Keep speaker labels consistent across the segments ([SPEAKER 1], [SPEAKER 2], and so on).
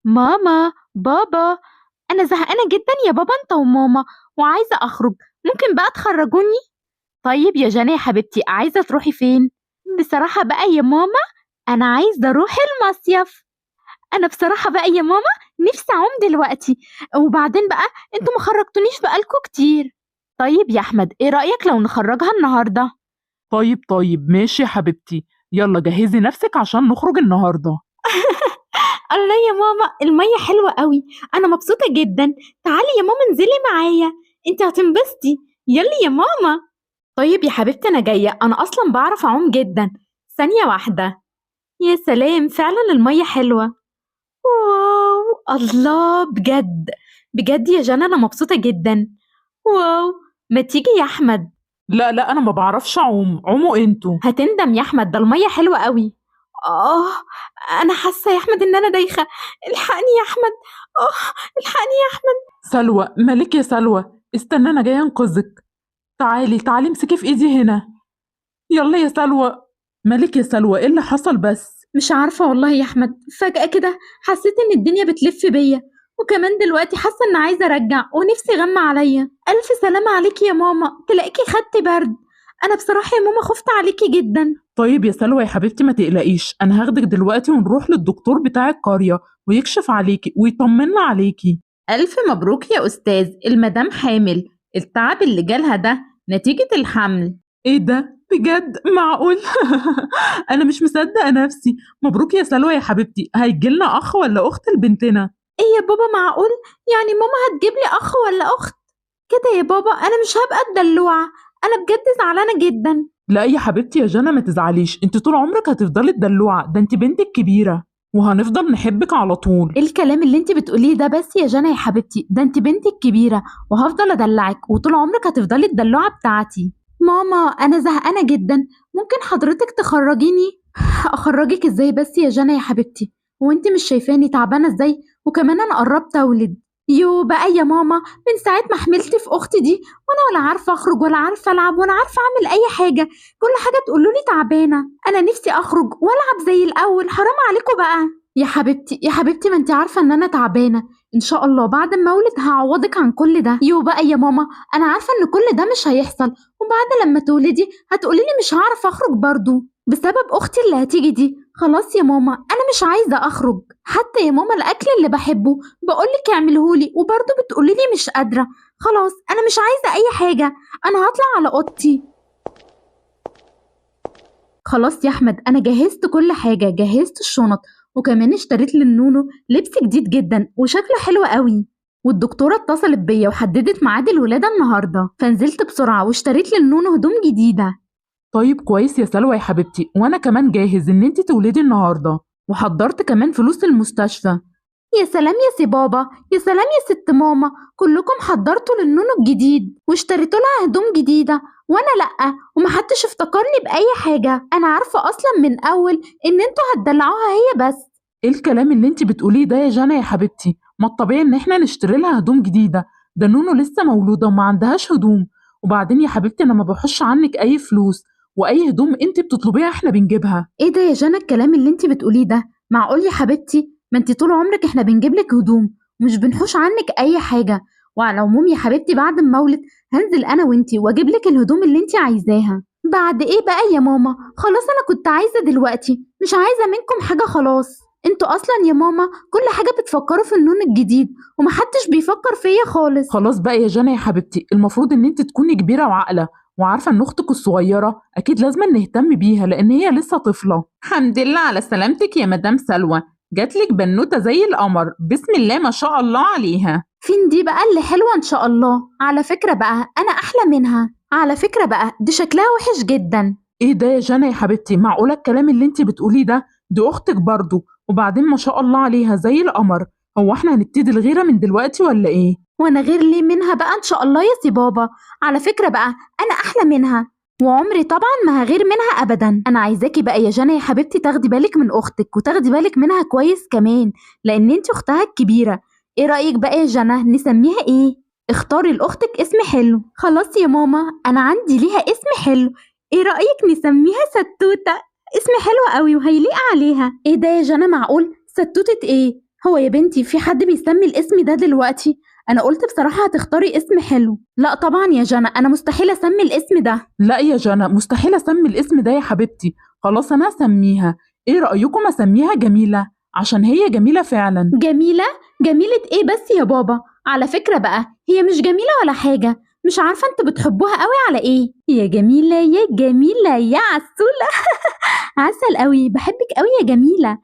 [SPEAKER 1] ماما، بابا، أنا زهقانة جدًا يا بابا أنت وماما وعايزة أخرج، ممكن بقى تخرجوني؟ طيب يا جنى يا حبيبتي، عايزة تروحي فين؟ بصراحة بقى يا ماما، أنا عايزة أروح المصيف. أنا بصراحة بقى يا ماما نفسي أعوم دلوقتي، وبعدين بقى أنتم ما خرجتونيش بقالكم كتير. طيب يا أحمد، إيه رأيك لو نخرجها النهاردة؟
[SPEAKER 2] طيب ماشي يا حبيبتي، يلا جهزي نفسك عشان نخرج النهاردة.
[SPEAKER 1] الله يا ماما، المية حلوة قوي، أنا مبسوطة جدا. تعالي يا ماما انزلي معايا، انت هتنبسطي. يلا يا ماما. طيب يا حبيبتي أنا جاية، أنا أصلا بعرف أعوم جدا. ثانية واحدة. يا سلام، فعلا المية حلوة. واو، الله، بجد بجد يا جنى أنا مبسوطة جدا. واو، ما تيجي يا أحمد.
[SPEAKER 2] لا لا، أنا ما بعرفش أعوم، عوموا انتوا.
[SPEAKER 1] هتندم يا أحمد، ده المية حلوة قوي. أنا حاسة يا أحمد إن أنا دايخة، الحقني يا أحمد. الحقني يا أحمد.
[SPEAKER 2] سلوى، مالك يا سلوى؟ استنى أنا جاية أنقذك. تعالي تعالي امسكي في إيدي هنا. يلا يا سلوى. مالك يا سلوى؟ إيه اللي حصل بس؟
[SPEAKER 1] مش عارفة والله يا أحمد، فجأة كده حسيت إن الدنيا بتلف بيا، وكمان دلوقتي حاسة إن عايزة أرجع ونفسي غم عليا. ألف سلامة عليكي يا ماما، تلاقيكي خدتي برد. أنا بصراحة يا ماما خفت عليكي جدا.
[SPEAKER 2] طيب يا سلوى يا حبيبتي ما تقلقيش، أنا هاخدك دلوقتي ونروح للدكتور بتاع القرية ويكشف عليكي ويطمنا عليكي.
[SPEAKER 1] ألف مبروك يا أستاذ، المدام حامل. التعب اللي جالها ده نتيجة الحمل.
[SPEAKER 2] إيه ده؟ بجد؟ معقول؟ أنا مش مصدقة نفسي. مبروك يا سلوى يا حبيبتي، هيجيلنا أخ ولا أخت لبنتنا؟
[SPEAKER 1] إيه يا بابا معقول؟ يعني ماما هتجيب لي أخ ولا أخت؟ كده يا بابا أنا مش هبقى الدلوعة، أنا بجد زعلانة جدا.
[SPEAKER 2] لا يا حبيبتي يا جنى ما تزعليش، انت طول عمرك هتفضلي الدلوعة، ده انت بنتك كبيرة وهنفضل نحبك على طول.
[SPEAKER 1] ايه الكلام اللي انت بتقوليه ده بس يا جنى يا حبيبتي؟ ده انت بنتك كبيرة وهفضل ادلعك وطول عمرك هتفضلي الدلوعة بتاعتي. ماما انا زهقانة جدا، ممكن حضرتك تخرجيني؟ اخرجك ازاي بس يا جنى يا حبيبتي؟ هو انت مش شايفاني تعبانة ازاي؟ وكمان انا قربت اولد. يو بقى يا ماما، من ساعة ما حملت في أختي دي وأنا ولا عارفة أخرج ولا عارفة ألعب ولا عارفة أعمل أي حاجة، كل حاجة تقولولي تعبانة. أنا نفسي أخرج وألعب زي الأول، حرام عليكم بقى. يا حبيبتي يا حبيبتي ما أنت عارفة إن أنا تعبانة، إن شاء الله بعد ما أولد هعوضك عن كل ده. يو بقى يا ماما، أنا عارفة إن كل ده مش هيحصل، وبعد لما تولدي هتقولي لي مش هعرف أخرج برضو بسبب أختي اللي هتيجي دي. خلاص يا ماما أنا مش عايزة أخرج، حتى يا ماما الأكل اللي بحبه بقولك اعملهولي وبرضه بتقولي لي مش قادرة. خلاص أنا مش عايزة أي حاجة، أنا هطلع على أوضتي. خلاص يا أحمد أنا جهزت كل حاجة، جهزت الشنط وكمان اشتريت للنونو لبس جديد جدا وشكله حلو قوي، والدكتورة اتصلت بيا وحددت ميعاد الولادة النهاردة، فنزلت بسرعة واشتريت للنونو هدوم جديدة.
[SPEAKER 2] طيب كويس يا سلوى يا حبيبتي، وانا كمان جاهز ان انت تولدي النهارده، وحضرت كمان فلوس المستشفى.
[SPEAKER 1] يا سلام يا سي بابا، يا سلام يا ست ماما، كلكم حضرتوا للنونو الجديد واشتريتوا لها هدوم جديدة وانا لأ، ومحدش افتكرني بأي حاجة. انا عارفة اصلا من اول ان انتوا هتدلعوها هي بس.
[SPEAKER 2] ايه الكلام اللي انت بتقوليه ده يا جنى يا حبيبتي؟ ما الطبيعي ان احنا نشتري لها هدوم جديدة، ده نونو لسه مولودة وما عندهاش هدوم. وبعدين يا حبيبتي انا ما بحوش عنك اي فلوس، واي هدوم انت بتطلبيها احنا بنجيبها.
[SPEAKER 1] ايه ده يا جنى الكلام اللي انت بتقوليه ده؟ معقول يا حبيبتي؟ ما انت طول عمرك احنا بنجيب لك هدوم ومش بنحوش عنك اي حاجه. وعلى العموم يا حبيبتي بعد ما اولد هنزل انا وانتي واجيب لك الهدوم اللي انت عايزاها. بعد ايه بقى يا ماما؟ خلاص انا كنت عايزه دلوقتي، مش عايزه منكم حاجه خلاص. انتوا اصلا يا ماما كل حاجه بتفكروا في النون الجديد ومحدش بيفكر فيا خالص.
[SPEAKER 2] خلاص بقى يا جنى يا حبيبتي، المفروض ان انت تكوني كبيره وعاقله وعارفه ان اختك الصغيره اكيد لازم نهتم بيها لان هي لسه طفله. الحمد لله على سلامتك يا مدام سلوى، جاتلك بنوته زي القمر، بسم الله ما شاء الله عليها.
[SPEAKER 1] فين دي بقى اللي حلوه ان شاء الله؟ على فكره بقى انا احلى منها. على فكره بقى دي شكلها وحش جدا.
[SPEAKER 2] ايه ده يا جنى يا حبيبتي؟ معقوله الكلام اللي انت بتقوليه ده؟ دي اختك برضو، وبعدين ما شاء الله عليها زي القمر. هو احنا هنبتدي الغيره من دلوقتي ولا ايه؟
[SPEAKER 1] وانا غير ليه منها بقى ان شاء الله يا سي بابا. على فكره بقى انا احلى منها وعمري طبعا ما هغير منها ابدا. انا عايزاكي بقى يا جنى يا حبيبتي تاخدي بالك من اختك وتاخدي بالك منها كويس كمان، لان انت اختها الكبيره. ايه رايك بقى يا جنى نسميها ايه؟ اختاري لاختك اسم حلو. خلاص يا ماما انا عندي ليها اسم حلو، ايه رايك نسميها ستوته؟ اسم حلو قوي وهيليق عليها. ايه ده يا جنى معقول؟ ستوته ايه؟ هو يا بنتي في حد بيسمي الاسم ده دلوقتي؟ انا قلت بصراحة هتختاري اسم حلو. لا طبعا يا جنى، انا مستحيل اسمي الاسم ده.
[SPEAKER 2] لا يا جنى، مستحيل اسمي الاسم ده يا حبيبتي. خلاص انا اسميها، ايه رأيكم اسميها جميلة؟ عشان هي جميلة فعلا.
[SPEAKER 1] جميلة؟ جميلة ايه بس يا بابا؟ على فكرة بقى هي مش جميلة ولا حاجة، مش عارفة انتوا بتحبوها قوي على ايه. يا جميلة يا جميلة يا عسولة. عسل قوي، بحبك قوي يا جميلة،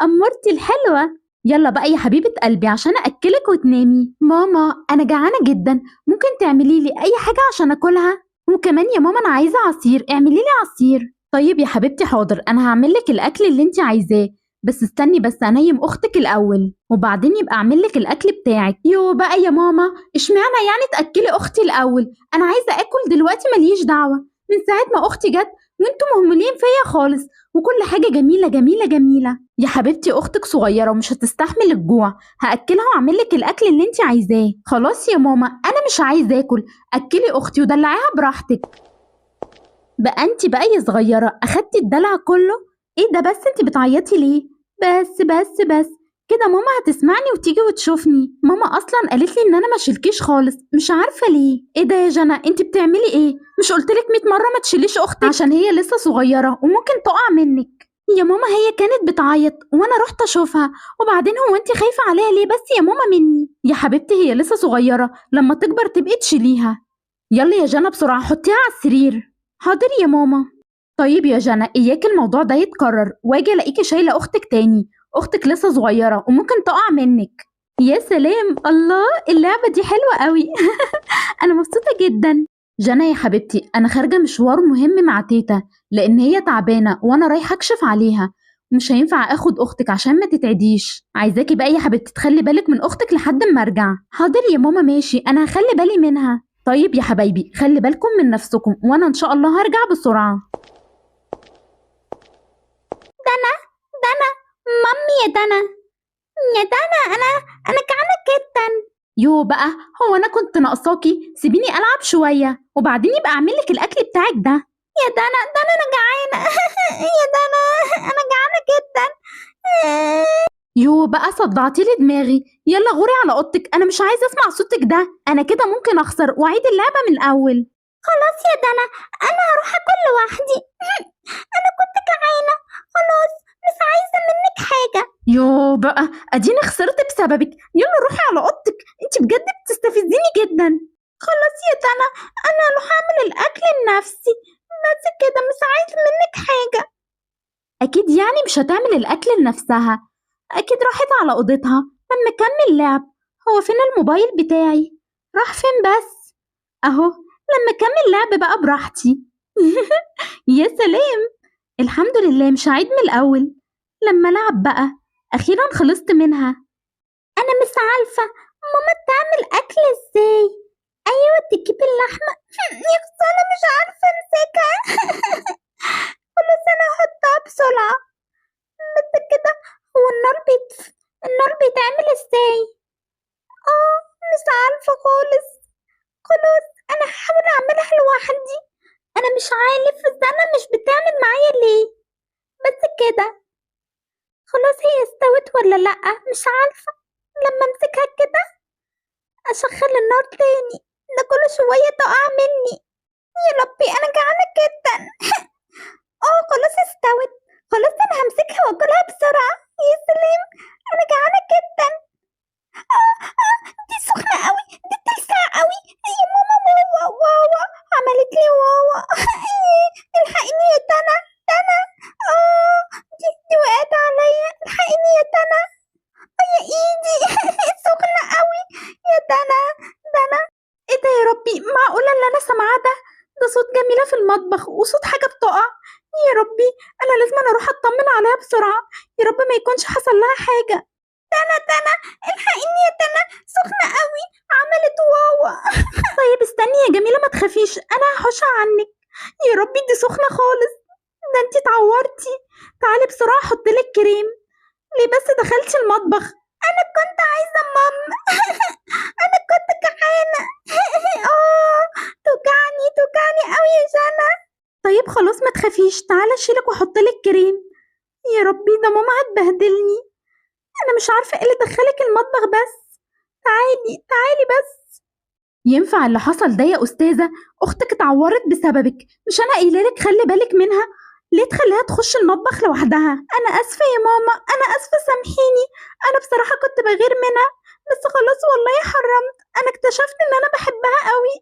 [SPEAKER 1] أمورتي الحلوة. يلا بقى يا حبيبة قلبي عشان أكلك وتنامي. ماما أنا جعانة جدا، ممكن تعملي لي أي حاجة عشان أكلها؟ وكمان يا ماما أنا عايزة عصير، اعملي لي عصير. طيب يا حبيبتي حاضر، أنا هعمل لك الأكل اللي انت عايزاه، بس استني بس أنيم أختك الأول وبعدين يبقى أعمل لك الأكل بتاعك. يو بقى يا ماما، اشمعنى يعني تأكلي أختي الأول؟ أنا عايزة أكل دلوقتي، ماليش دعوة. من ساعة ما أختي جت وانتوا مهملين فيا خالص، وكل حاجة جميلة جميلة جميلة. يا حبيبتي أختك صغيرة ومش هتستحمل الجوع، هأكلها وأعمل لك الأكل اللي انت عايزاه. خلاص يا ماما أنا مش عايزة أكل، أكلي أختي ودلعيها براحتك. بقى انت بقى يا صغيرة أخدتي الدلع كله؟ ايه ده بس انت بتعيطي ليه؟ بس بس بس كده ماما هتسمعني وتيجي وتشوفني. ماما اصلا قالت لي ان انا ما شيلكيش خالص، مش عارفه ليه. ايه ده يا جنى انت بتعملي ايه؟ مش قلتلك 100 مرة ما تشيليش اختك عشان هي لسه صغيرة وممكن تقع منك؟ يا ماما هي كانت بتعيط وانا رحت اشوفها، وبعدين هو انت خايفة عليها ليه بس يا ماما مني؟ يا حبيبتي هي لسه صغيرة، لما تكبر تبقي تشيليها. يلا يا جنى بسرعة حطيها على السرير. حاضر يا ماما. طيب يا جنى اياك الموضوع ده يتكرر واجي الاقيكي شايله اختك تاني، اختك لسه صغيرة وممكن تقع منك. يا سلام، الله اللعبة دي حلوة قوي. انا مبسوطة جدا. جنى يا حبيبتي انا خارجه مشوار مهم مع تيتا لان هي تعبانة وانا رايحة اكشف عليها، ومش هينفع اخد اختك عشان ما تتعديش. عايزاكي بقى يا حبيبتي تخلي بالك من اختك لحد ما ارجع. حاضر يا ماما ماشي، انا هخلي بالي منها. طيب يا حبايبي خلي بالكم من نفسكم وانا ان شاء الله هرجع بسرعة.
[SPEAKER 3] دنا دنا مامي يا دنا يا دنا، انا جعانة جدا.
[SPEAKER 1] يو بقى هو انا كنت ناقصاكي؟ سيبيني العب شوية وبعدين يبقى اعمل لك الاكل بتاعك ده.
[SPEAKER 3] يا دنا دنا انا جعانة. يا دنا انا جعانة جدا.
[SPEAKER 1] يو بقى صدعتي لي دماغي، يلا غوري على اوضتك، انا مش عايزه اسمع صوتك ده، انا كده ممكن اخسر واعيد اللعبة من الاول.
[SPEAKER 3] خلاص يا دنا انا هروح اكل لوحدي. انا كنت جعانة خلاص، مش عايزه منك حاجة.
[SPEAKER 1] يو بقى اديني خسرت بسببك، يلا روحي على اوضتك، انت بجد بتستفزيني جدا.
[SPEAKER 3] خلاص يا دنا انا هروح اعمل الاكل لنفسي بس كده، مش عايزه منك حاجة.
[SPEAKER 1] اكيد يعني مش هتعمل الاكل لنفسها، اكيد راحت على اوضتها لما اكمل لعب. هو فين الموبايل بتاعي؟ راح فين بس؟ اهو لما اكمل لعب بقى براحتي. يا سلام الحمد لله مش هعيد من الاول، لما العب بقى اخيرا خلصت منها.
[SPEAKER 3] انا مش عارفه ماما تعمل اكل ازاي. ايوه تجيب اللحمة. يا خسارة مش عارفه امسكها. خلاص انا هحطها بسرعة بس كده. هو النار بيتعمل ازاي؟ مش عارفه خالص. خلاص انا هحاول اعملها لوحدي، انا مش عارف بس انا مش بتعمل معايا ليه. بس كده خلاص هي استوت ولا لا مش عارفه. لما امسكها كده اشغل النار تاني، ده كل شوية تقع مني. يا ربي انا جعانة جدا. خلاص استوت، خلاص انا همسكها واكلها بسرعة. يا سلام انا جعانة جدا. دي سخنة قوي، دي بتلسع قوي يا ماما. واوا واوا عملت لي واوا. الحقيني يا دنا دنا. دي وقعت عليا، الحقيني يا دنا. يا ايدي سخنة قوي يا دنا دنا.
[SPEAKER 1] ايه ده يا ربي، معقولة اللي انا سامعاه ده؟ ده صوت جميلة في المطبخ وصوت حاجة بتقع. يا ربي انا لازم اروح اطمن عليها بسرعة، يا رب ما يكونش حصل لها حاجة.
[SPEAKER 3] دنا دنا الحقيني يا دنا، سخنة قوي عملت واوا.
[SPEAKER 1] طيب استني يا جميلة ما تخافيش انا هحوشها عنك. يا ربي دي سخنة خالص، ده انتي اتعورتي. تعالي بسرعة احطلك كريم. ليه بس دخلتي المطبخ؟
[SPEAKER 3] انا كنت عايزه ماما. انا كنت جعانة. توجعني توجعني قوي يا جنى.
[SPEAKER 1] طيب خلاص ما تخافيش، تعالي اشيلك واحطلك كريم. يا ربي ده ماما هتبهدلني، انا مش عارفه
[SPEAKER 3] عارفة ايه اللي دخلك المطبخ، بس تعالي تعالي بس.
[SPEAKER 1] ينفع اللي حصل ده يا أستاذة؟ أختك اتعورت بسببك، مش أنا قايلة لك خلي بالك منها؟ ليه تخليها تخش المطبخ لوحدها؟
[SPEAKER 3] أنا آسفة يا ماما، أنا آسفة سامحيني، أنا بصراحة كنت بغير منها، بس خلاص والله حرمت، أنا اكتشفت إن أنا بحبها قوي.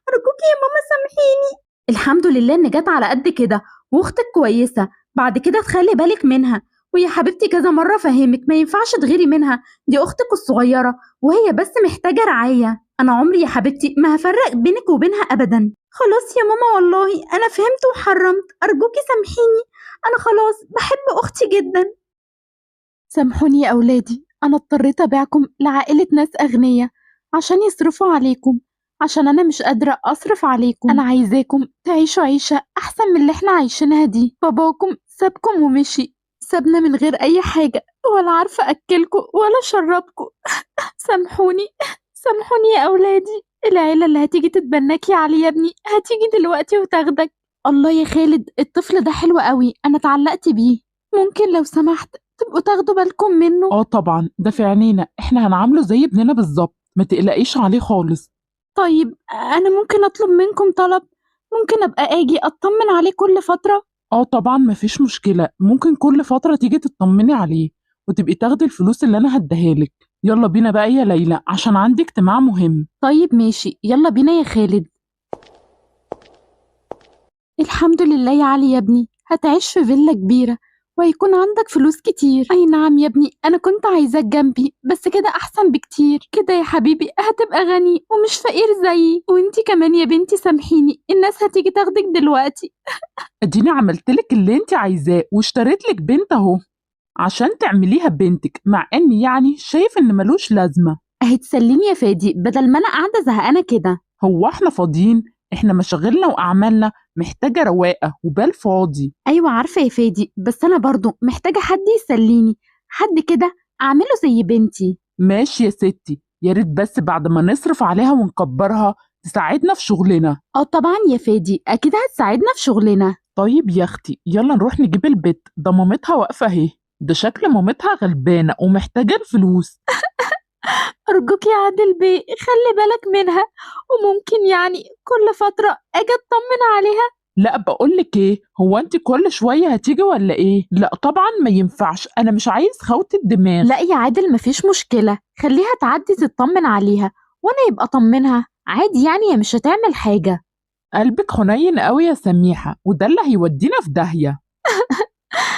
[SPEAKER 3] أرجوكي يا ماما سامحيني.
[SPEAKER 1] الحمد لله إن جت على قد كده، وأختك كويسة، بعد كده تخلي بالك منها. ويا حبيبتي كذا مرة فهمك ما ينفعش تغيري منها، دي أختك الصغيرة وهي بس محتاجة رعاية. أنا عمري يا حبيبتي ما هفرق بينك وبينها أبدا.
[SPEAKER 3] خلاص يا ماما والله أنا فهمت وحرمت، أرجوكي سامحيني، أنا خلاص بحب أختي جدا.
[SPEAKER 1] سامحوني يا أولادي، أنا اضطريت أبيعكم لعائلة ناس أغنياء عشان يصرفوا عليكم، عشان أنا مش قادرة أصرف عليكم. أنا عايزاكم تعيشوا عيشة أحسن من اللي احنا عايشينها دي. باباكم سابكم ومشي، سابنا من غير أي حاجة، ولا عارفة أكلكم ولا أشربكم. سامحوني سامحوني يا أولادي. العيلة اللي هتيجي تتبناك يا علي يا ابني هتيجي دلوقتي وتاخدك. الله يا خالد، الطفل ده حلو قوي، أنا اتعلقت بيه، ممكن لو سمحت تبقوا تاخدوا بالكم منه؟
[SPEAKER 2] اه طبعا، ده في عينينا، احنا هنعامله زي ابننا بالظبط، ما تقلقيش عليه خالص.
[SPEAKER 1] طيب أنا ممكن أطلب منكم طلب؟ ممكن أبقى أجي أطمن عليه كل فترة؟
[SPEAKER 2] اه طبعا مفيش مشكلة، ممكن كل فترة تيجي تطمني عليه وتبقي تاخدي الفلوس اللي أنا هديها لك. يلا بينا بقى يا ليلى عشان عندي اجتماع مهم.
[SPEAKER 1] طيب ماشي، يلا بينا يا خالد. الحمد لله يا علي يا ابني، هتعيش في فيلا كبيرة وهيكون عندك فلوس كتير. أي نعم يا ابني، أنا كنت عايزاك جنبي، بس كده أحسن بكتير. كده يا حبيبي هتبقى غني ومش فقير زيي. وانتي كمان يا بنتي سامحيني، الناس هتيجي تاخدك دلوقتي.
[SPEAKER 2] اديني عملتلك اللي انت عايزاه واشتريتلك بنت اهو عشان تعمليها بنتك، مع اني يعني شايف ان ملوش لازمة.
[SPEAKER 1] اهي تسليني يا فادي بدل ما انا قاعدة زهقانة كده.
[SPEAKER 2] هو احنا فاضيين؟ احنا مشاغلنا واعمالنا محتاجة رواقة وبال فاضي.
[SPEAKER 1] ايوه عارفة يا فادي، بس انا برضو محتاجة حد يسليني، حد كده اعمله زي بنتي.
[SPEAKER 2] ماشي يا ستي، يا ريت بس بعد ما نصرف عليها ونكبرها تساعدنا في شغلنا.
[SPEAKER 1] اه طبعا يا فادي، اكيد هتساعدنا في شغلنا.
[SPEAKER 2] طيب يا اختي، يلا نروح نجيب البت، ده مامتها واقفة اهي، ده شكل مامتها غلبانة ومحتاجة الفلوس.
[SPEAKER 1] أرجوك يا عادل بيه خلي بالك منها، وممكن يعني كل فترة أجي أطمن عليها.
[SPEAKER 2] لا بقولك ايه، هو انت كل شوية هتيجي ولا ايه؟ لا طبعا ما ينفعش، انا مش عايز خوت الدماغ.
[SPEAKER 1] لا يا عادل مفيش مشكلة، خليها تعدي تطمن عليها وانا يبقى اطمنها عادي، يعني هي مش هتعمل حاجة.
[SPEAKER 2] قلبك حنين قوي يا سميحة، وده اللي هيودينا في داهية.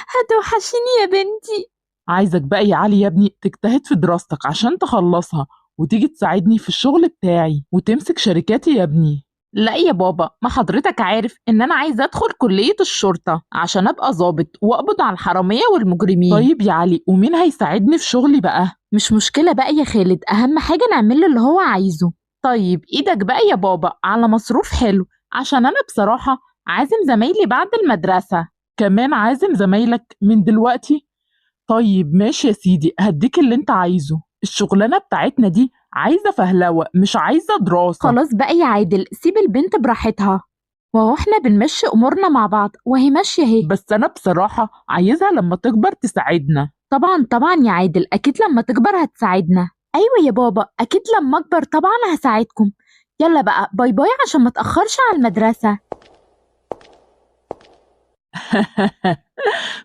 [SPEAKER 1] هتوحشيني يا بنتي.
[SPEAKER 2] عايزك بقى يا علي يا ابني تجتهد في دراستك عشان تخلصها وتيجي تساعدني في الشغل بتاعي وتمسك شركاتي يا ابني.
[SPEAKER 1] لا يا بابا، ما حضرتك عارف ان انا عايزه ادخل كلية الشرطة عشان ابقى ظابط واقبض على الحرامية والمجرمين.
[SPEAKER 2] طيب يا علي، ومين هيساعدني في شغلي بقى؟
[SPEAKER 1] مش مشكلة بقى يا خالد، اهم حاجة نعمل له اللي هو عايزه. طيب ايدك بقى يا بابا على مصروف حلو، عشان انا بصراحة عازم زمايلي بعد المدرسة.
[SPEAKER 2] كمان عازم زمايلك من دلوقتي؟ طيب ماشي يا سيدي، هديك اللي انت عايزه. الشغلانة بتاعتنا دي عايزة فهلوة مش عايزة دراسة.
[SPEAKER 1] خلاص بقى يا عادل، سيب البنت براحتها، وهو احنا بنمشي امورنا مع بعض وهي ماشية اهي.
[SPEAKER 2] بس انا بصراحة عايزها لما تكبر تساعدنا.
[SPEAKER 1] طبعا طبعا يا عادل، اكيد لما تكبر هتساعدنا. ايوه يا بابا، اكيد لما اكبر طبعا هساعدكم. يلا بقى bye bye عشان ما اتاخرش على المدرسة.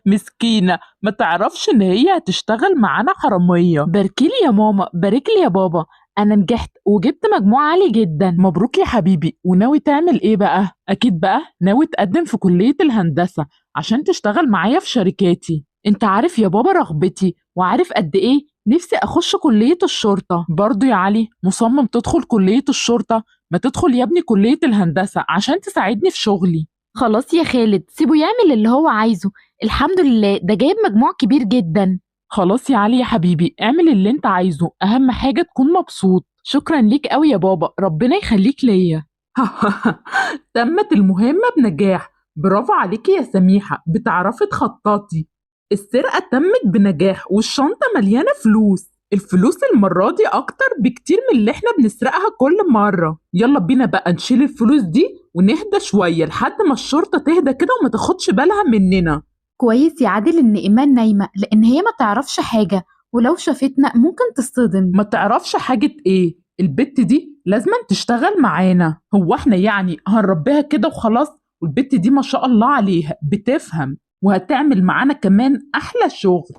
[SPEAKER 2] مسكينة ما تعرفش ان هي هتشتغل معانا حرامية.
[SPEAKER 1] باركيلي يا ماما، باركلي يا بابا، انا نجحت وجبت مجموع عالي جدا.
[SPEAKER 2] مبروك يا حبيبي. وناوي تعمل ايه بقى؟ اكيد بقى ناوي تقدم في كلية الهندسة عشان تشتغل معايا في شركاتي.
[SPEAKER 1] انت عارف يا بابا رغبتي، وعارف قد ايه نفسي اخش كلية الشرطة.
[SPEAKER 2] برضو يا علي مصمم تدخل كلية الشرطة؟ ما تدخل يا ابني كلية الهندسة عشان تساعدني في شغلي.
[SPEAKER 1] خلاص يا خالد، سيبه يعمل اللي هو عايزه، الحمد لله ده جايب مجموع كبير جدا.
[SPEAKER 2] خلاص يا علي يا حبيبي، اعمل اللي انت عايزه، اهم حاجة تكون مبسوط.
[SPEAKER 1] شكرا ليك قوي يا بابا، ربنا يخليك ليا.
[SPEAKER 2] تمت المهمة بنجاح، برافو عليكي يا سميحة، بتعرفي تخططي. السرقة تمت بنجاح والشنطة مليانة فلوس. الفلوس المرة دي أكتر بكتير من اللي احنا بنسرقها كل مرة. يلا بينا بقى نشيل الفلوس دي ونهدى شوية لحد ما الشرطة تهدى كده وما تاخدش بالها مننا.
[SPEAKER 1] كويس يا عادل إن إيمان نايمة، لأن هي ما تعرفش حاجة ولو شافتنا ممكن تصدم.
[SPEAKER 2] ما تعرفش حاجة ايه، البت دي لازم تشتغل معانا. هو احنا يعني هنربيها كده وخلاص؟ والبت دي ما شاء الله عليها بتفهم، وهتعمل معانا كمان احلى شغل.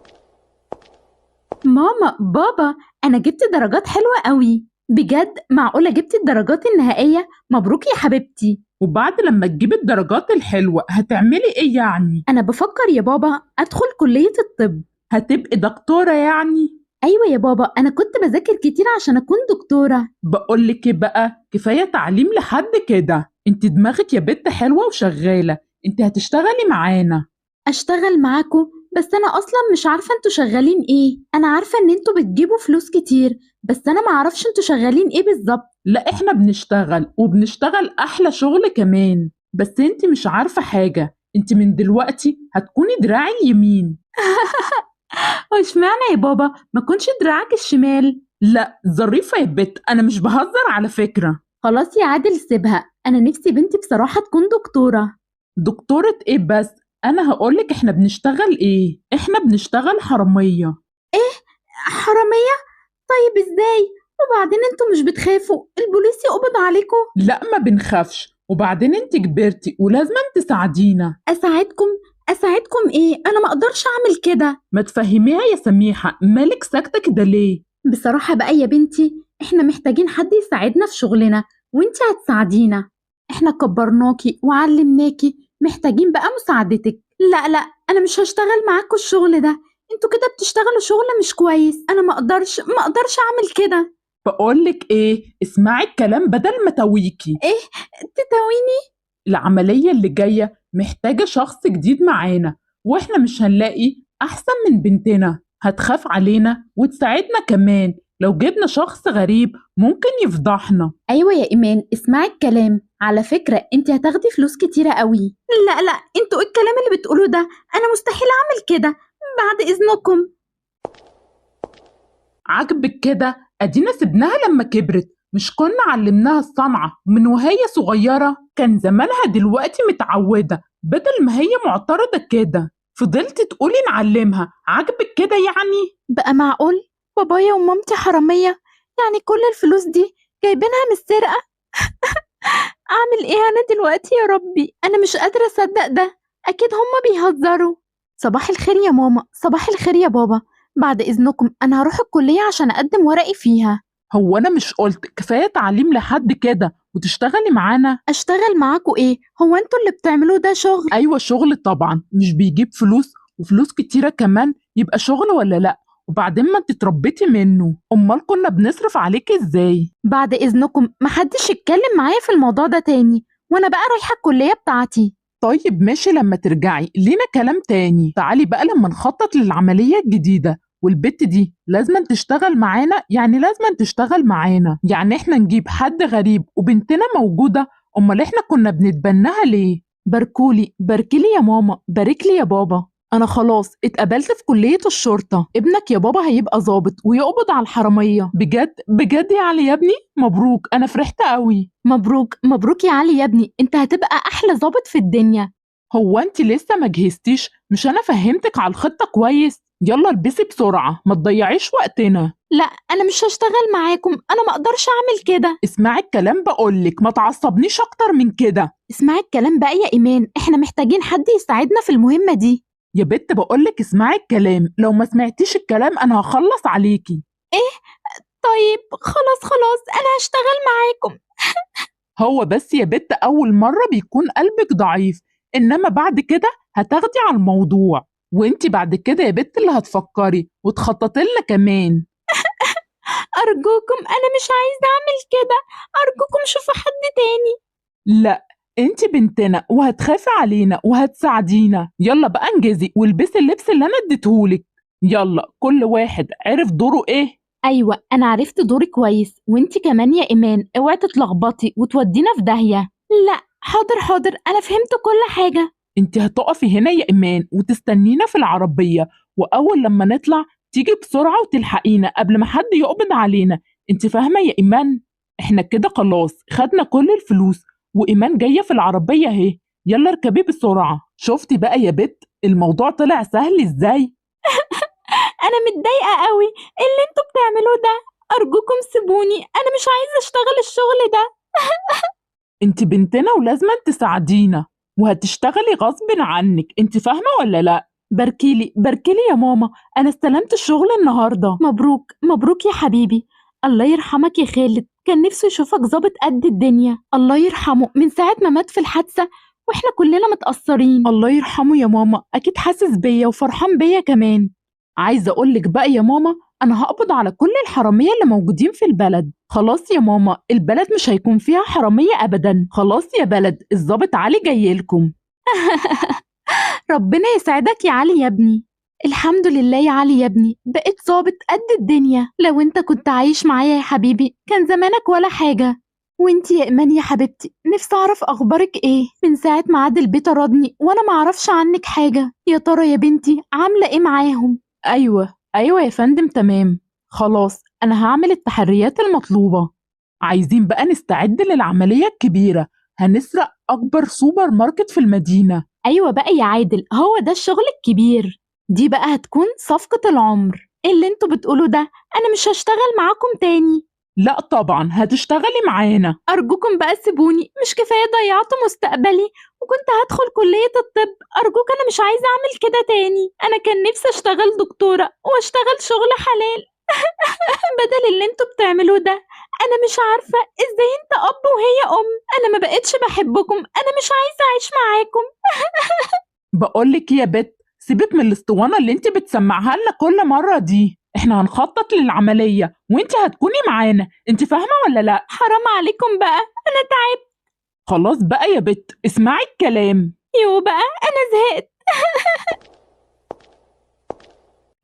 [SPEAKER 1] ماما بابا، انا جبت درجات حلوة قوي بجد. معقولة جبت الدرجات النهائية؟ مبروك يا حبيبتي.
[SPEAKER 2] وبعد لما تجيب الدرجات الحلوة هتعملي ايه يعني؟
[SPEAKER 1] انا بفكر يا بابا ادخل كلية الطب.
[SPEAKER 2] هتبقي دكتورة يعني؟
[SPEAKER 1] ايوه يا بابا، انا كنت بذاكر كتير عشان اكون دكتورة.
[SPEAKER 2] بقولك ايه بقى، كفاية تعليم لحد كده. انت دماغك يا بنت حلوة وشغالة، انت هتشتغلي معانا.
[SPEAKER 1] اشتغل معاكو؟ بس انا اصلا مش عارفة انتوا شغالين ايه. انا عارفة ان انتوا بتجيبوا فلوس كتير، بس انا معرفش انتوا شغالين ايه بالظبط.
[SPEAKER 2] لا احنا بنشتغل، وبنشتغل احلى شغل كمان. بس انت مش عارفة حاجة، انت من دلوقتي هتكوني دراعي اليمين.
[SPEAKER 1] واشمعنى يا بابا ما كنش دراعك الشمال؟
[SPEAKER 2] لا ظريفة يا بت، انا مش بهزر على فكرة.
[SPEAKER 1] خلاص يا عادل سيبها، انا نفسي بنتي بصراحة تكون دكتورة.
[SPEAKER 2] دكتورة ايه بس؟ انا هقولك احنا بنشتغل ايه. احنا بنشتغل حرامية.
[SPEAKER 1] ايه حرامية؟ طيب ازاي؟ وبعدين انتوا مش بتخافوا البوليس يقبض عليكم؟
[SPEAKER 2] لا ما بنخافش، وبعدين انت كبرتي ولازم تساعدينا.
[SPEAKER 1] اساعدكم؟ اساعدكم ايه؟ انا ما اقدرش اعمل كده.
[SPEAKER 2] ما تفهميها يا سميحة، مالك ساكتة كده ليه؟
[SPEAKER 1] بصراحة بقى يا بنتي، احنا محتاجين حد يساعدنا في شغلنا، وانت هتساعدينا. احنا كبرناكي وعلمناكي، محتاجين بقى مساعدتك. لا لا، انا مش هشتغل معاكوا الشغل ده، انتوا كده بتشتغلوا شغل مش كويس، انا ما اقدرش اعمل كده.
[SPEAKER 2] بقولك ايه، اسمعي الكلام بدل ما تويكي.
[SPEAKER 1] ايه تتويني؟
[SPEAKER 2] العملية اللي جاية محتاجة شخص جديد معانا، واحنا مش هنلاقي احسن من بنتنا. هتخاف علينا وتساعدنا كمان، لو جبنا شخص غريب ممكن يفضحنا.
[SPEAKER 1] ايوه يا ايمان اسمعي الكلام، على فكرة انت هتاخدي فلوس كتيرة قوي. لا لا، انتوا ايه الكلام اللي بتقولوه ده؟ انا مستحيل اعمل كده، بعد اذنكم.
[SPEAKER 2] عاجبك كده؟ ادينا سبناها لما كبرت، مش كنا علمناها الصنعة من وهي صغيرة؟ كان زمانها دلوقتي متعودة بدل ما هي معترضة كده. فضلت تقولي نعلمها، عاجبك كده يعني؟
[SPEAKER 1] بقى معقول بابايا ومامتي حرامية؟ يعني كل الفلوس دي جايبينها من السرقة؟ اعمل ايه انا دلوقتي يا ربي؟ انا مش قادرة اصدق ده، اكيد هما بيهزروا. صباح الخير يا ماما، صباح الخير يا بابا. بعد اذنكم انا هروح الكلية عشان اقدم ورقي فيها.
[SPEAKER 2] هو انا مش قلت كفاية تعليم لحد كده وتشتغلي معانا؟
[SPEAKER 1] اشتغل معاكوا ايه؟ هو انتوا اللي بتعملوه ده شغل؟
[SPEAKER 2] ايوه شغل طبعا، مش بيجيب فلوس وفلوس كتيرة كمان، يبقى شغل ولا لا؟ وبعدين ما انت اتربيتي منه، امال كنا بنصرف عليك ازاي؟
[SPEAKER 1] بعد اذنكم محدش يتكلم معايا في الموضوع ده تاني، وانا بقى رايحة الكلية بتاعتي.
[SPEAKER 2] طيب ماشي، لما ترجعي لينا كلام تاني. تعالي بقى لما نخطط للعملية الجديدة، والبت دي لازم تشتغل معانا، يعني لازم تشتغل معانا. يعني احنا نجيب حد غريب وبنتنا موجودة؟ امال احنا كنا بنتبناها ليه؟
[SPEAKER 1] باركولي، باركلي يا ماما، باركلي يا بابا. انا خلاص اتقبلت في كلية الشرطة، ابنك يا بابا هيبقى ظابط ويقبض على الحرامية.
[SPEAKER 2] بجد بجد يا علي يا ابني؟ مبروك، انا فرحت قوي.
[SPEAKER 1] مبروك مبروك يا علي يا ابني، انت هتبقى احلى ظابط في الدنيا.
[SPEAKER 2] هو انت لسه ما جهزتيش؟ مش انا فهمتك على الخطة كويس؟ يلا البسي بسرعة، ما تضيعيش وقتنا.
[SPEAKER 1] لا انا مش هشتغل معاكم، انا ما اقدرش اعمل كده.
[SPEAKER 2] اسمعي الكلام بقولك، ما تعصبنيش اكتر من كده.
[SPEAKER 1] اسمعي الكلام بقى يا ايمان، احنا محتاجين حد يساعدنا في المهمة دي.
[SPEAKER 2] يا بت بقولك اسمعي الكلام، لو ما سمعتيش الكلام انا هخلص عليكي.
[SPEAKER 1] ايه؟ طيب خلاص خلاص انا هشتغل معاكم.
[SPEAKER 2] هو بس يا بت اول مرة بيكون قلبك ضعيف، انما بعد كده هتاخدي على الموضوع، وانتي بعد كده يا بت اللي هتفكري وتخططي لنا كمان.
[SPEAKER 1] ارجوكم انا مش عايزه اعمل كده، ارجوكم شوفوا حد تاني.
[SPEAKER 2] لا انتي بنتنا وهتخافي علينا وهتساعدينا. يلا بقى انجزي والبسي اللبس اللي انا اديتهولك. يلا كل واحد عرف دوره ايه.
[SPEAKER 1] ايوه انا عرفت دوري كويس، وانتي كمان يا ايمان اوعي تتلخبطي وتودينا في داهية. لا حاضر حاضر، انا فهمت كل حاجة.
[SPEAKER 2] انتي هتقفي هنا يا ايمان وتستنينا في العربية، واول لما نطلع تيجي بسرعة وتلحقينا قبل ما حد يقبض علينا. انتي فاهمه يا ايمان؟ احنا كده خلاص خدنا كل الفلوس، وإيمان جاية في العربية اهي، يلا اركبي بسرعة. شفتي بقى يا بت الموضوع طلع سهل ازاي؟
[SPEAKER 1] انا متضايقة قوي. إيه اللي انتوا بتعملوه ده؟ ارجوكم سيبوني، انا مش عايزه اشتغل الشغل ده.
[SPEAKER 2] انت بنتنا ولازم تساعدينا، وهتشتغلي غصب عنك، انت فاهمه ولا لا؟ باركيلي باركيلي يا ماما، انا استلمت الشغل النهارده.
[SPEAKER 1] مبروك مبروك يا حبيبي. الله يرحمك يا خالد، كان نفسه يشوفك ظابط قد الدنيا. الله يرحمه، من ساعة ما مات في الحادثة واحنا كلنا متأثرين.
[SPEAKER 2] الله يرحمه يا ماما، اكيد حاسس بيا وفرحان بيا كمان. عايزه اقولك بقى يا ماما، انا هقبض على كل الحرامية اللي موجودين في البلد. خلاص يا ماما، البلد مش هيكون فيها حرامية ابدا. خلاص يا بلد، الظابط علي جايلكم.
[SPEAKER 1] ربنا يسعدك يا علي يا ابني. الحمد لله يا علي يا ابني، بقيت ظابط قد الدنيا. لو انت كنت عايش معايا يا حبيبي كان زمانك ولا حاجة. وانتي يا إيمان يا حبيبتي، نفسي أعرف أخبارك إيه. من ساعة ما عادل بيه طردني وأنا معرفش عنك حاجة. يا ترى يا بنتي عاملة إيه معاهم؟
[SPEAKER 2] ايوه ايوه يا فندم، تمام. خلاص انا هعمل التحريات المطلوبة. عايزين بقى نستعد للعملية الكبيرة، هنسرق اكبر سوبر ماركت في المدينة.
[SPEAKER 1] أيوة بقى يا عادل، هو ده الشغل الكبير. دي بقى هتكون صفقة العمر. إيه اللي انتوا بتقولوا ده؟ أنا مش هشتغل معاكم تاني.
[SPEAKER 2] لا طبعا هتشتغلي معانا.
[SPEAKER 1] أرجوكم بقى سيبوني، مش كفاية ضيعتوا مستقبلي وكنت هدخل كلية الطب. أرجوك أنا مش عايزة أعمل كده تاني. أنا كان نفسي أشتغل دكتورة وأشتغل شغل حلال بدل اللي انتوا بتعملوه ده. أنا مش عارفة إزاي أنت أب وهي أم. أنا ما بقتش بحبكم، أنا مش عايزة أعيش معاكم.
[SPEAKER 2] بقولك يا بت، سيبك من الاسطوانة اللي انت بتسمعها لنا كل مرة دي. احنا هنخطط للعملية وانت هتكوني معانا، انت فاهمة ولا لا؟
[SPEAKER 1] حرام عليكم بقى، أنا تعبت.
[SPEAKER 2] خلاص بقى يا بت، اسمعي الكلام.
[SPEAKER 1] يو بقى أنا زهقت.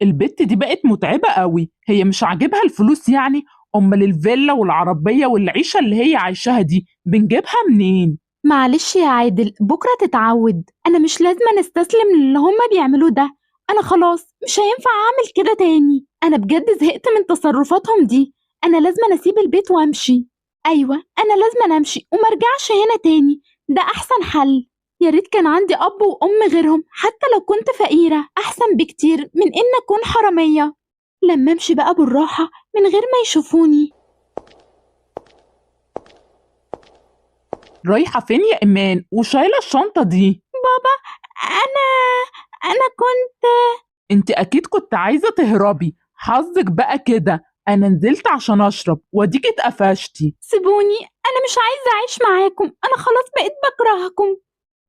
[SPEAKER 2] البت دي بقت متعبة قوي، هي مش عاجبها الفلوس يعني؟ امال الفيلا والعربية والعيشة اللي هي عايشاها دي بنجيبها منين؟
[SPEAKER 1] معلش يا عادل، بكرة تتعود. أنا مش لازم أستسلم للي هما بيعملوه ده. أنا خلاص مش هينفع أعمل كده تاني. أنا بجد زهقت من تصرفاتهم دي. أنا لازم أسيب البيت وأمشي. أيوة أنا لازم أمشي ومرجعش هنا تاني، ده أحسن حل. يا ريت كان عندي أب وأم غيرهم، حتى لو كنت فقيرة أحسن بكتير من إن أكون حرامية. لما أمشي بقى بالراحة من غير ما يشوفوني.
[SPEAKER 2] رايحة فين يا إيمان وشايلة الشنطة دي؟
[SPEAKER 1] بابا أنا كنت.
[SPEAKER 2] انت أكيد كنت عايزة تهربي، حظك بقى كده. أنا نزلت عشان أشرب وأديكي اتقفشتي.
[SPEAKER 1] سيبوني، أنا مش عايزة أعيش معاكم، أنا خلاص بقيت بكرهكم.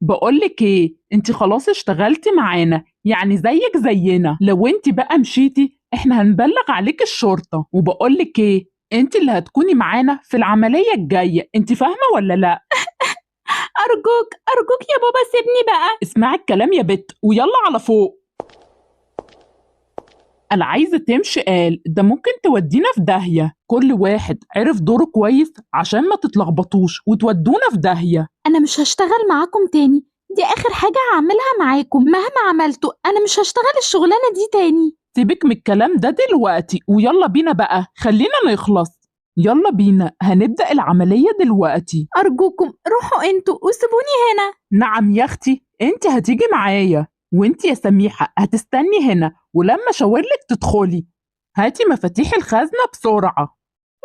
[SPEAKER 2] بقولك إيه، انت خلاص اشتغلتي معانا، يعني زيك زينا. لو انت بقى مشيتي احنا هنبلغ عليك الشرطة. وبقولك إيه، انت اللي هتكوني معانا في العملية الجاية، انت فاهمة ولا لا؟
[SPEAKER 1] أرجوك أرجوك يا بابا سيبني بقى.
[SPEAKER 2] اسمعي الكلام يا بت ويلا على فوق. أنا عايزة تمشي قال ده ممكن تودينا في داهية. كل واحد عرف دوره كويس عشان ما تتلخبطوش وتودونا في داهية.
[SPEAKER 1] أنا مش هشتغل معاكم تاني، دي آخر حاجة هعملها معاكم. مهما عملتوا أنا مش هشتغل الشغلانة دي تاني.
[SPEAKER 2] سيبك من الكلام ده دلوقتي ويلا بينا بقى، خلينا نخلص. يلا بينا هنبدأ العملية دلوقتي.
[SPEAKER 1] أرجوكم روحوا انتوا وسيبوني هنا.
[SPEAKER 2] نعم يا أختي، انت هتيجي معايا، وانت يا سميحة هتستني هنا، ولما اشاورلك تدخلي. هاتي مفاتيح الخزنة بسرعة.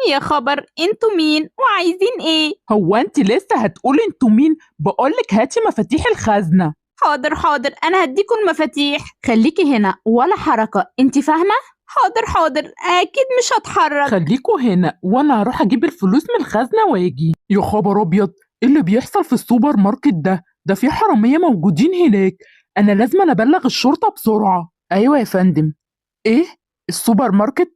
[SPEAKER 1] يا خبر، انتوا مين وعايزين ايه؟
[SPEAKER 2] هو انت لسه هتقولي انتوا مين؟ بقولك هاتي مفاتيح الخزنة.
[SPEAKER 1] حاضر حاضر، انا هديكم المفاتيح. خليكي هنا ولا حركة، انت فاهمة؟ حاضر حاضر، اكيد مش هتحرك.
[SPEAKER 2] خليكوا هنا وانا هروح اجيب الفلوس من الخزنة واجي. يا خبر ابيض، ايه اللي بيحصل في السوبر ماركت ده؟ ده في حرامية موجودين هناك، انا لازم ابلغ الشرطة بسرعة. ايوه يا فندم. ايه السوبر ماركت؟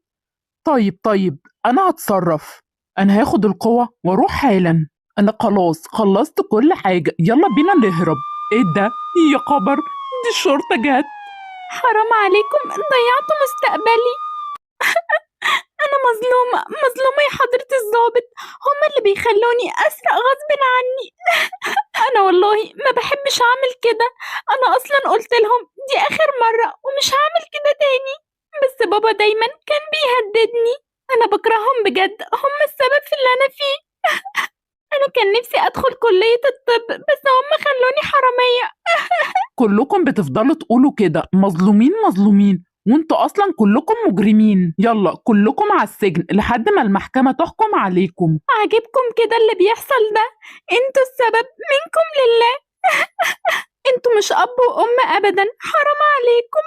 [SPEAKER 2] طيب طيب انا هتصرف، انا هاخد القوة واروح حالا. انا خلاص خلصت كل حاجة، يلا بينا نهرب. ايه ده؟ يا خبر، دي الشرطة جت.
[SPEAKER 1] حرام عليكم، ضيعتوا مستقبلي. انا مظلومة مظلومة يا حضرة الضابط، هما اللي بيخلوني اسرق غصب عني. انا والله ما بحبش اعمل كده، انا اصلا قلت لهم دي اخر مرة ومش هعمل كده تاني، بس بابا دايما كان بيهددني. انا بكرههم بجد، هم السبب في اللي انا فيه. انا كان نفسي ادخل كلية الطب بس هم خلوني حرامية.
[SPEAKER 2] كلكم بتفضلوا تقولوا كده، مظلومين مظلومين، وانتوا اصلا كلكم مجرمين. يلا كلكم على السجن لحد ما المحكمة تحكم عليكم.
[SPEAKER 1] عاجبكم كده اللي بيحصل ده؟ انتوا السبب، منكم لله. انتوا مش اب وام ابدا، حرام عليكم.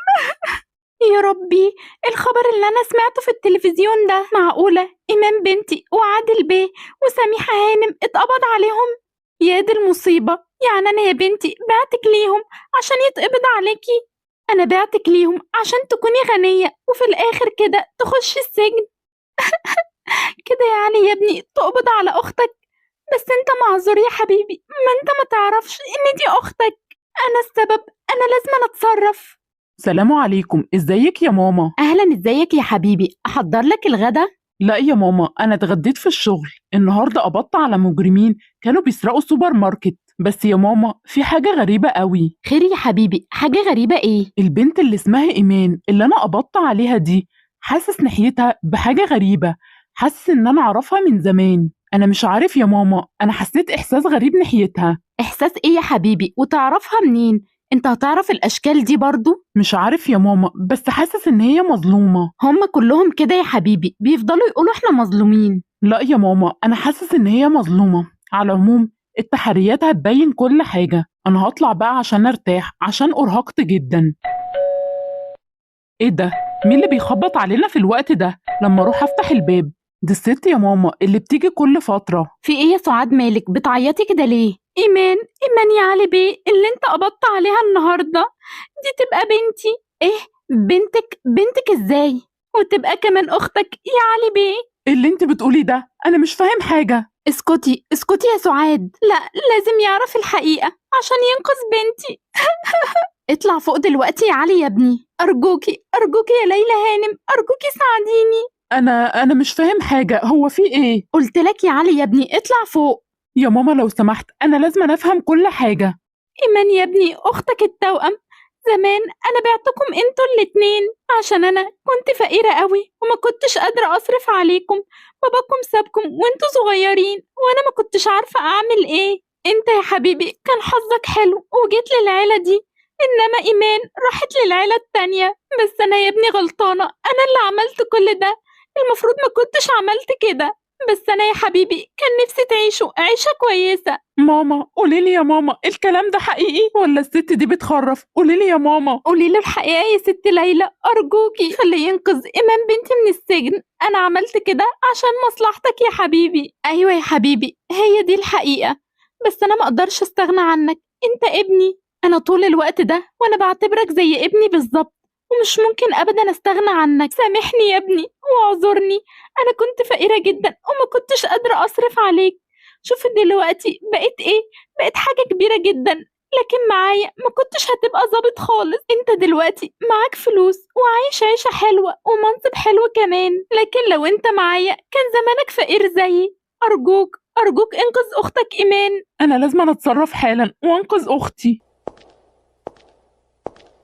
[SPEAKER 1] يا ربي، الخبر اللي انا سمعته في التلفزيون ده، معقولة ايمان بنتي وعادل بيه وسميحة هانم اتقبض عليهم؟ يا دي المصيبة، يعني انا يا بنتي بعتك ليهم عشان يتقبض عليكي؟ انا بعتك ليهم عشان تكوني غنية وفي الاخر كده تخشي السجن. كده يعني يا ابني تقبض على اختك؟ بس انت معذور يا حبيبي، ما انت ما تعرفش ان دي اختك. انا السبب، انا لازم اتصرف.
[SPEAKER 2] سلام عليكم، ازيك يا ماما؟
[SPEAKER 1] اهلا، ازيك يا حبيبي؟ احضر لك الغدا؟
[SPEAKER 2] لا يا ماما، انا اتغديت في الشغل النهارده. قبضت على مجرمين كانوا بيسرقوا سوبر ماركت. بس يا ماما في حاجة غريبة قوي.
[SPEAKER 1] خير يا حبيبي، حاجة غريبة ايه؟
[SPEAKER 2] البنت اللي اسمها ايمان اللي انا قبضت عليها دي، حاسس ناحيتها بحاجة غريبة، حاسس ان انا اعرفها من زمان. انا مش عارف يا ماما، انا حسيت احساس غريب ناحيتها.
[SPEAKER 1] احساس ايه يا حبيبي؟ وتعرفها منين؟ انت هتعرف الاشكال دي برضو؟
[SPEAKER 2] مش عارف يا ماما، بس حاسس ان هي مظلومة.
[SPEAKER 1] هم كلهم كده يا حبيبي، بيفضلوا يقولوا احنا مظلومين.
[SPEAKER 2] لا يا ماما، انا حاسس ان هي مظلومة. على العموم التحريات هتبين كل حاجة. انا هطلع بقى عشان ارتاح، عشان ارهقت جدا. ايه ده؟ مين اللي بيخبط علينا في الوقت ده؟ لما اروح افتح الباب. دي الست يا ماما اللي بتيجي كل فترة.
[SPEAKER 1] في ايه يا سعاد، مالك بتعيطي كده ليه؟ ايمان، ايمان يا علي بيه اللي انت قبضت عليها النهارده دي تبقى بنتي. ايه بنتك؟ بنتك ازاي؟ وتبقى كمان اختك يا علي بيه.
[SPEAKER 2] ايه اللي انت بتقولي ده؟ انا مش فاهم حاجة.
[SPEAKER 1] اسكتي اسكتي يا سعاد، لا لازم يعرف الحقيقة عشان ينقذ بنتي. اطلع فوق دلوقتي يا علي يا ابني، ارجوكي ارجوكي يا ليلى هانم، ارجوكي ساعديني.
[SPEAKER 2] انا مش فاهم حاجة، هو في ايه؟
[SPEAKER 1] قلت لك يا علي يا ابني اطلع فوق.
[SPEAKER 2] يا ماما لو سمحت، انا لازم افهم كل حاجة.
[SPEAKER 1] ايمان يا ابني اختك التوأم، زمان انا بعتكم انتوا الاتنين عشان انا كنت فقيرة قوي وما كنتش قادرة اصرف عليكم، باباكم سابكم وانتوا صغيرين وانا ما كنتش عارفة اعمل ايه. انت يا حبيبي كان حظك حلو وجيت للعيلة دي، انما ايمان راحت للعيلة التانية. بس انا يا ابني غلطانة، انا اللي عملت كل ده، المفروض ما كنتش عملت كده. بس انا يا حبيبي كان نفسي تعيشوا عيشة كويسة.
[SPEAKER 2] ماما قوليلي يا ماما، الكلام ده حقيقي ولا الست دي بتخرف؟ قوليلي يا ماما.
[SPEAKER 1] قولي له الحقيقة يا ست ليلى أرجوكي، خليه ينقذ إيمان بنتي من السجن. أنا عملت كده عشان مصلحتك يا حبيبي. أيوة يا حبيبي هي دي الحقيقة، بس أنا ما أقدرش أستغنى عنك، أنت ابني. أنا طول الوقت ده وأنا بعتبرك زي ابني بالظبط، ومش ممكن أبدا أستغنى عنك. سامحني يا ابني واعذرني، أنا كنت فقيرة جدا وما كنتش قادرة أصرف عليك. شوف دلوقتي بقيت إيه، بقيت حاجة كبيرة جدا، لكن معايا ما كنتش هتبقى ظابط خالص. انت دلوقتي معاك فلوس وعايش عيشة حلوة ومنصب حلو كمان، لكن لو انت معايا كان زمانك فقير زيي. أرجوك أرجوك انقذ أختك إيمان.
[SPEAKER 2] انا لازم اتصرف حالا وانقذ اختي.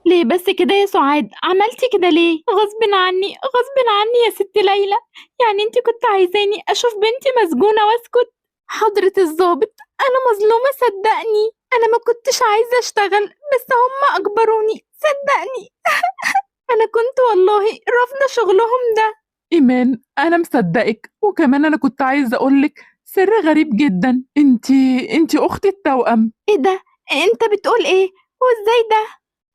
[SPEAKER 1] ليه بس كده يا سعاد؟ عملتي كده ليه؟ غصب عني غصب عني يا ست ليلى، يعني انت كنت عايزاني اشوف بنتي مسجونة واسكت؟ حضرة الضابط انا مظلومة صدقني، انا ما كنتش عايزة اشتغل بس هم اجبروني صدقني. انا كنت والله رافضة شغلهم ده.
[SPEAKER 2] ايمان انا مصدقك، وكمان انا كنت عايزة اقولك سر غريب جدا. انتي اختي التوأم.
[SPEAKER 1] ايه ده؟ انت بتقول ايه؟ وازاي ده؟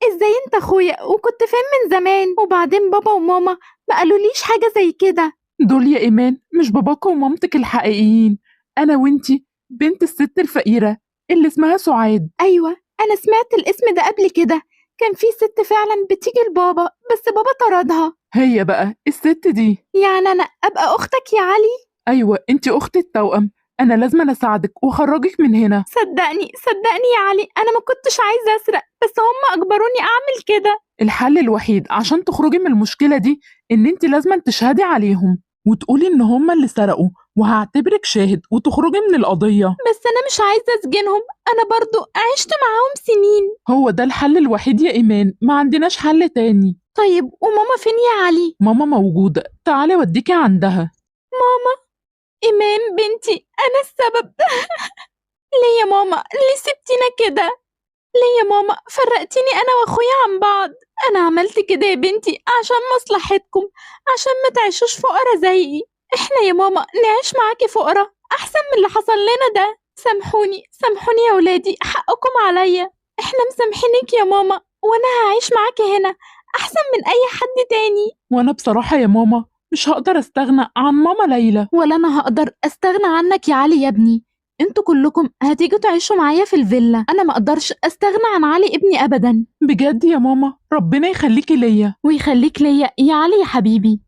[SPEAKER 1] ازاي انت اخويا وكنت فين من زمان؟ وبعدين بابا وماما ما قالوليش حاجة زي كده.
[SPEAKER 2] دول يا ايمان مش باباك ومامتك الحقيقيين، انا وانتي بنت الست الفقيرة اللي اسمها سعاد.
[SPEAKER 1] ايوه انا سمعت الاسم ده قبل كده، كان في ست فعلا بتيجي لبابا بس بابا طردها.
[SPEAKER 2] هي بقى الست دي.
[SPEAKER 1] يعني انا ابقى اختك يا علي؟
[SPEAKER 2] ايوه انتي اختي التوأم، انا لازم اساعدك واخرجك من هنا.
[SPEAKER 1] صدقني صدقني يا علي انا ما كنتش عايزه اسرق، بس هم اجبروني اعمل كده.
[SPEAKER 2] الحل الوحيد عشان تخرجي من المشكلة دي ان انتي لازم تشهدي عليهم وتقولي ان هم اللي سرقوا، وهعتبرك شاهد وتخرجي من القضية.
[SPEAKER 1] بس انا مش عايزه اسجنهم، انا برضو عشت معاهم سنين.
[SPEAKER 2] هو ده الحل الوحيد يا ايمان، ما عندناش حل تاني.
[SPEAKER 1] طيب وماما فين يا علي؟
[SPEAKER 2] ماما موجودة، تعالي اوديكي عندها.
[SPEAKER 1] ماما؟ ايمان بنتي انا السبب. ليه يا ماما؟ ليه سبتينا كده؟ ليه يا ماما فرقتيني انا واخويا عن بعض؟ انا عملت كده يا بنتي عشان مصلحتكم، عشان ما تعيشوش فقرا زيي. احنا يا ماما نعيش معاكي فقرا احسن من اللي حصل لنا ده. سامحوني سامحوني يا ولادي، حقكم عليا. احنا مسامحينك يا ماما، وانا هعيش معاكي هنا احسن من اي حد تاني.
[SPEAKER 2] وانا بصراحة يا ماما مش هقدر استغنى عن ماما ليلى.
[SPEAKER 1] ولا انا هقدر استغنى عنك يا علي يا ابني. انتوا كلكم هتيجوا تعيشوا معايا في الفيلا، انا ما اقدرش استغنى عن علي ابني ابدا.
[SPEAKER 2] بجد يا ماما، ربنا يخليكي ليا.
[SPEAKER 1] ويخليك ليا يا علي يا حبيبي.